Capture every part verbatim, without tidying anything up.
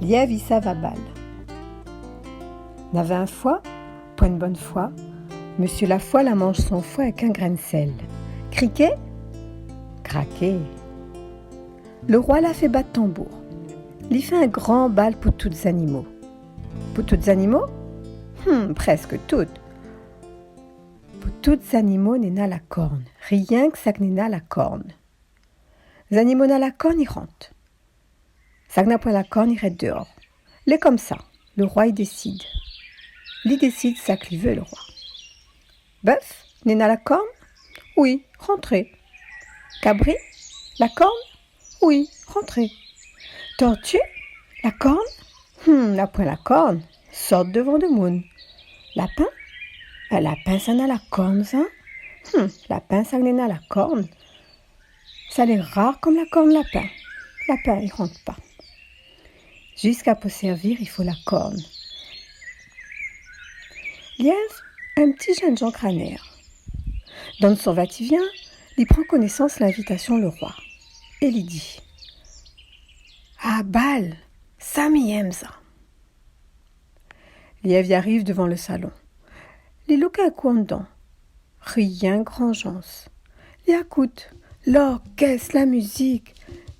Lièv i sava bal. Navé in foi, pou in bone foi, Mésyé Lafoi la manz son foi èk in grin sèl. Kriké, kraké. Lo roi la fé bat tanbour. Li fé in gran bal pou tout zanimo. Pou tout zanimo ? Hum, prèsk tout. Pou tout zanimo néna la korn. Rienk sak néna la korn. Zanimo na la korn i rant. Sak na poin la korn i rès déor. Lé komsa, lo roi i désid. Li désid sak li vé, lo roi. Bèf, néna la korn ? Oui, rantré. Kabri, la korn ? Oui, rantré. Torti, la korn ? Hum, na poin la korn, sort dovan demoun. Lapin ? Eh, lapin sa na la korn sa ? Hum, lapin sa néna la korn. Sa lé rar kom la korn lapin. Lapin i rant pa. Ziska pou sèrvir, i fo la korn. Lièv, in ti jenn jan kranèr. Dan son vativien, li pran konésans linvitasion lo roi é li di : « Ah, bal, sa mi èm sa. » Lièv i ariv dovan lo salon. Li louk in kou andan. Rienk gran jans. Li akout lorkès, la mizik.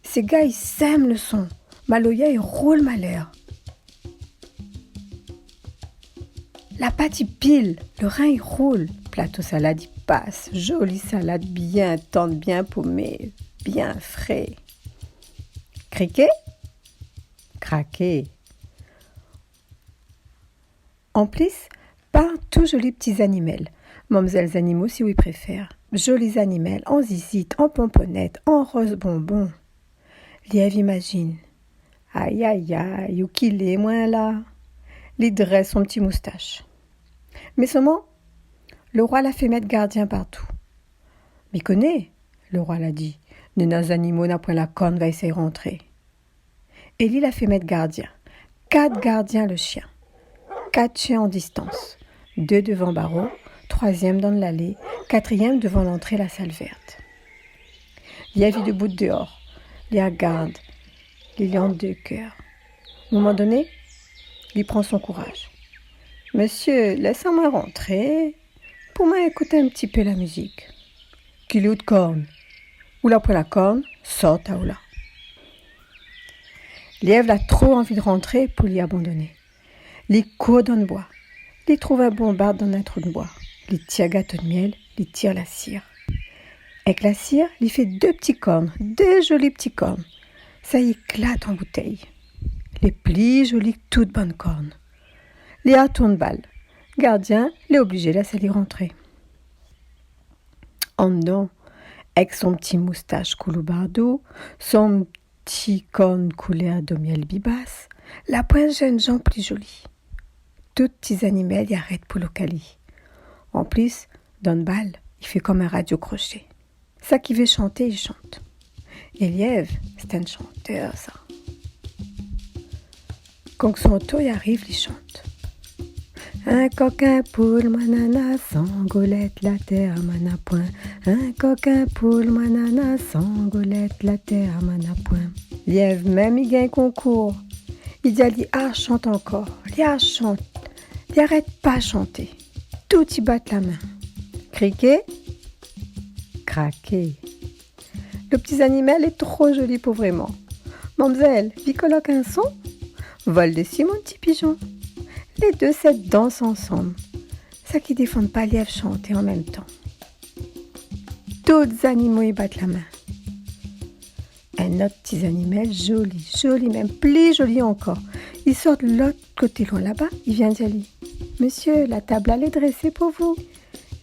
Sé gars i sèm lo son. Maloya i roul malèr. La pat i pil, lo rin i roul. Plato salad i pas. Zoli salad bien tann, bien pomé, bien fré. Kriké, kraké. Anplis, partou zoli pti zanimèl. Mamzèl zanimo, si ou i préfèr. Zoli zanimèl, an zizit, an ponponèt, an roz bonbon. Lièv i imazine. Ayayay, ousa ki lé, moin, la ? Li drès son pti moustash. Mé solman, lo roi la fé mèt gardien partou. « Mi koné, » lo roi la di, « néna zanimo na poin la korn va éséy rantré. » É li la fé mèt gardien. Kat gardien lo shien. Kat shien an distans. Dé dovan baro, troizièm dan lalé, katrièm dovan lantré la sal vèrt. Lièv i debout déor. Li agard. Li lé an dé kèr. Moman doné, li pran son kouraz. « Mésyé, lès amoin rantré. Pou moin ékout in pti pé la mizik. » « Ki lé out korn ? Ou la poin la korn, sort aou la. » Lièv la tro anvi rantré pou li abandoné. Li kour dan boi. Li trouv in bonbard dan in trou d'boi. Li tir gato d'mièl, li tir la sir. Èk la sir, li fé dé pti korn, dé zoli pti korn. Sa i éklat an boutèy. Lé pli zoli k tout bann korn. Li artourn bal. Gardien lé oblizé lès ali rantré. Andan, èk son pti moustash kouloubardou, son pti korn koulèr domièl bibas, la poin jenn jan pli zoli. Tout ti zanimèl i arèt pou louk ali. Anplis, dan bal, i fé kom in radio krosé. Sak i vé shanté, i shant. É lièv, sé in shantèr, sa. Kan son tour i ariv, li shant. In kok, in poul, moin nana, san golèt, la tèr, moin na poin. In kok, in poul, moin nana, san golèt, la tèr, moin na poin. Lièv mèm i gingn konkour. I di ali, ah, shant ankor. Li arshant. Li arèt pa shanté. Tout i bat la min. Kriké, kraké. Lo pti zanimèl lé tro zoli pou vréman. Mamzèl, vi kolok in son ? Vol dési, mon ti pizon. Lé dé sèt dans ansanm. Sak i défann pa lièv shanté an mèm tan. Tout zanimo i bat la min. In not ti zanimèl zoli, zoli, mèm pli zoli ankor. I sort lot koté loin laba, i vien di ali : « Mésyé, la tab la lé drésé pou vou. »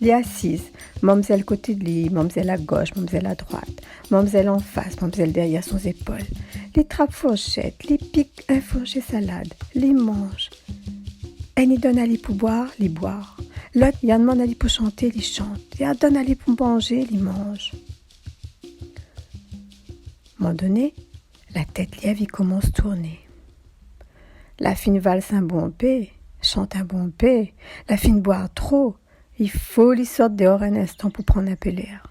Li asiz, mamzèl koté d'li, mamzèl a gosh, mamzèl a droit, mamzèl an fas, mamzèl dèrièr son zépol. Li trap fourshèt, li pik in fourshé salad, li manz. Inn i donn ali pou boir, li boir. Lot i ardemann ali pou shanté, li shant. I ardonn ali pou manzé, li manz. Moman doné, la tèt lièv i komans tourné. La fine vals in bonpé, shant in bonpé, la fine boir tro, i fo li sort déor in instan pou pran in pé lèr.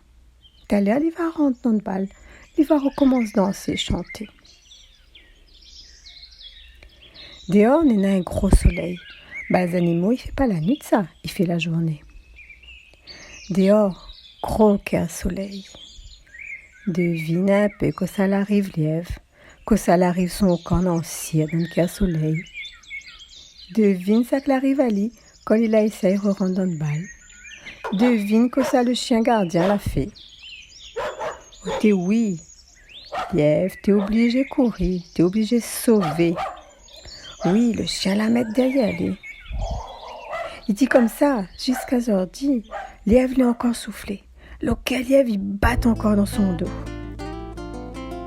Talèr li va rant dan bal, li va rokomans dansé, shanté. Déor néna in gro solèy. Ba, zanimo i fé pa la nuit sa, i fé la zourné. Déor, gro kèr solèy. Devine in pé kosa la ariv lièv, kosa la ariv son kan an sir dan kèr solèy. Devine sak la ariv ali kan li la éséy rorant dan bal. Devine kosa lo shien gardien la fé. Oté wi, lièv té oblizé kouri, té oblizé sové. Wi, lo shien la mèt dèrièr li. I di konmsa, ziska zordi, lièv lé ankor souflé. Lo kèr lièv i bat ankor dan son do.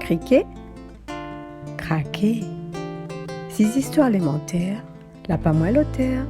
Kriké, kraké. Sé zistoir lémantèr, la pa moin lotèr.